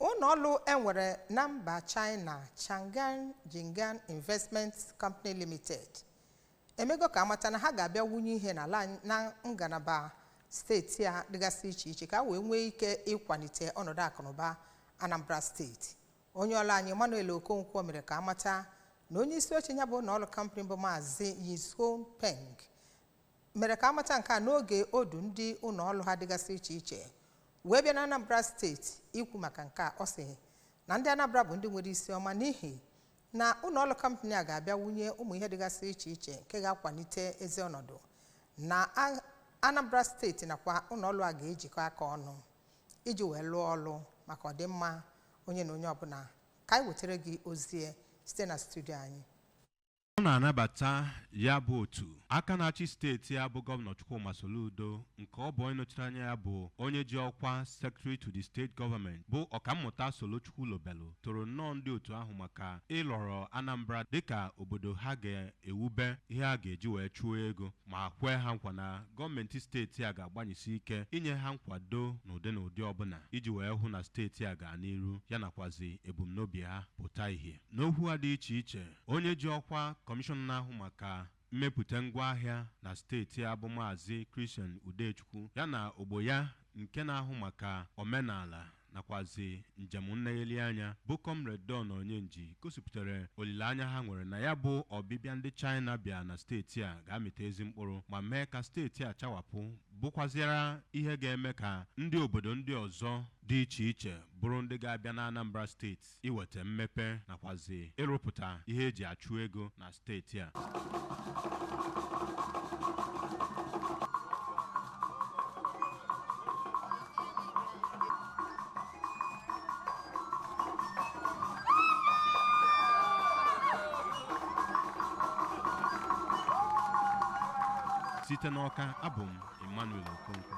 Ụlọọrụ enwere na mba China, Chang'an Jingan Investment Company Limited, emego ka amata na ha ga-abịa wunye ihe n'ala na ngalaba steeti a dịgasị iche iche ka a wee nwee ike ịkwalite ọnọdụ akụnụba Anambra Steeti. Onye ọrụ anyị Emmanuel Okonkwo mere ka amata na onye isi oche ya bụ ụlọọrụ kampani bụ Maazị Yizhou Peng mere ka amata nke a n'oge odu ndị ụlọọrụ ha dịgasị iche iche wee bịa na Anambra Steeti ikwu maka nke a. Ọ sị na ndị Anambra bụ ndị nwere isi ọma n'ihi na ụlọọrụ kampani a ga-abịa wunye ụmụ ihe dịgasị iche iche nke ga-akwalite ezi ọnọdụ na Anambra Steeti, nakwa ụlọọrụ a ga-ejikọ aka ọnụ iji wee lụọ ọrụ maka ọdịmma onye na onye ọbụla. Ka anyị wetara gị ozie site na studio anyị. Ọ na-anabata ya bụ otu aka na-achị steeti ya bụ Gọvanọ Chukwuma Soludo, nke ọ bụ onye nọchiri anya ya bụ onye ji ọkwa Secretary to the State Government bụ Ọkammụta Solochukwu Lobelu, toro nnọọ ndị otu ahụ maka ịlọrọ Anambra dịka obodo ha ga-ewube ihe a ga-eji wee chụọ ego, ma kwee ha nkwa na gọọmenti steeti a ga-agbanyesi ike inye ha nkwado n'ụdị na ụdị ọbụla iji wee hụ na steeti a gaa n'iru ya nakwazi ebumnobi ha pụta ìhè. N'okwu ha dị iche iche, onye ji ọkwa kọmishọna na-ahụ maka mmepụta ngwaahịa na steeti a bụ Maazị Christian Udechukwu, ya na ogbo ya nke na-ahụ maka omenala nakwazi njem nlegheli anya bụ Comrade Don Onyenji, gosipụtara olileanya ha nwere na ya bụ ọbịbịa ndị China bịa na steeti a ga-amịta ezi mkpụrụ ma mee ka steeti a chawapụ, bụkwazịara ihe ga-eme ka ndị obodo ndị ọzọ dị iche iche bụrụ ndị ga-abịa na Anambra Steeti iweta mmepe nakwazi ịrụpụta ihe eji achụ ego na steeti a. Site n'Ọka, abụ m Emmanuel Okonkwo.